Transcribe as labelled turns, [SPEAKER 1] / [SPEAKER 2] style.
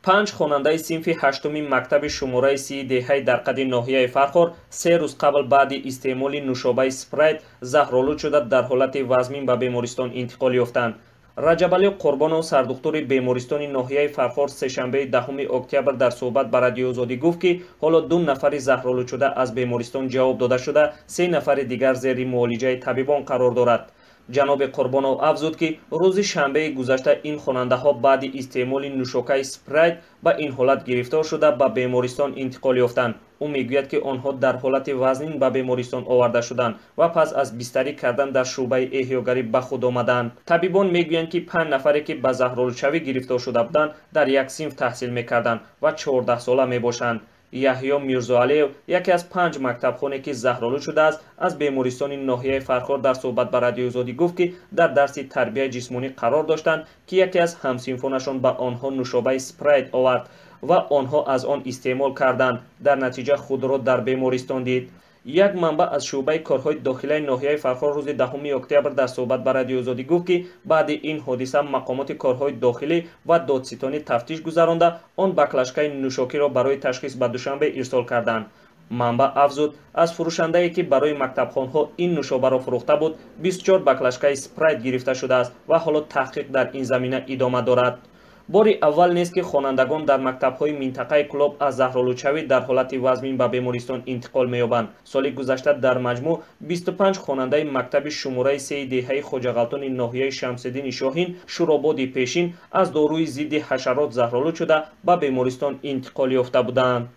[SPEAKER 1] Панҷ хонандаи синфи ҳаштуми мактаби шумораи 30 деҳаи Дарқади ноҳияи Фархор 3 рӯз қабл баъди истеъмоли нӯшобаи спрайт заҳролуд шуда, дар ҳолати вазмин ба бемористон интиқол ёфтанд. Раҷабалӣ Қурбонов, сардухтури бемористони ноҳияи Фархор, сешанбеи 10 октябр дар суҳбат ба Радиои Озодӣ гуфт, ки ҳоло 2 нафари заҳролудшуда аз бемористон ҷавоб дода шуда, 3 нафари дигар зери муолиҷаи табибон қарор дорад. Ҷаноби Қурбонов афзуд, ки рӯзи шанбеи гузашта ин хонандаҳо баъди истеъмоли нӯшокаи спрайт ба ин ҳолат гирифтор шуда, ба бемористон интиқол ёфтанд. Ӯ мегӯяд, ки онҳо дар ҳолати вазнин ба бемористон оварда шуданд ва пас аз бистарӣ кардан дар шӯъбаи эҳёгарӣ ба худ омаданд. Табибон мегӯянд, ки 5 нафаре, ки ба заҳролудшавӣ гирифтор шуда буданд, дар як синф таҳсил мекарданд ва 14 сола мебошанд. Яҳё Мирзоалиев, яке аз 5 мактабхоне, ки заҳролуд шудааст, аз бемористони ноҳияи Фархор дар суҳбат ба Радиои Озодӣ гуфт, ки дар дарси тарбияи ҷисмонӣ қарор доштанд, ки яке аз ҳамсинфонашон ба онҳо нӯшобаи спрайт овард ва онҳо аз он истеъмол карданд. Дар натиҷа худро дар бемористон дид. Як манбаъ аз шӯъбаи корҳои дохилаи ноҳияи Фархор рӯзи 10 октябр дар суҳбат ба Радиои Озодӣ гуфт, ки баъди ин ҳодиса мақомоти корҳои дохилӣ ва додситонӣ тафтиш гузаронда, он баклашкаи нӯшокиро барои ташхис ба Душанбе ирсол карданд. Манбаъ афзуд, аз фурӯшандае, ки барои мактабхонҳо ин нӯшобаро фурӯхта буд, 24 баклашкаи спрайт гирифта шудааст ва ҳоло таҳқиқ дар ин замина идома дорад. Бори аввал нест, ки хонандагон дар мактабҳои минтақаи Кӯлоб аз заҳролудшавӣ дар ҳолати вазмин ба бемористон интиқол меёбанд. Соли гузашта дар маҷмӯъ 25 хонандаи мактаби шумораи 3 деҳаи Хоҷағалтони ноҳияи Шамсиддини Шоҳин, Шӯрободи пешин, аз доруи зидди ҳашарот заҳролуд шуда, ба бемористон интиқол ёфта буданд.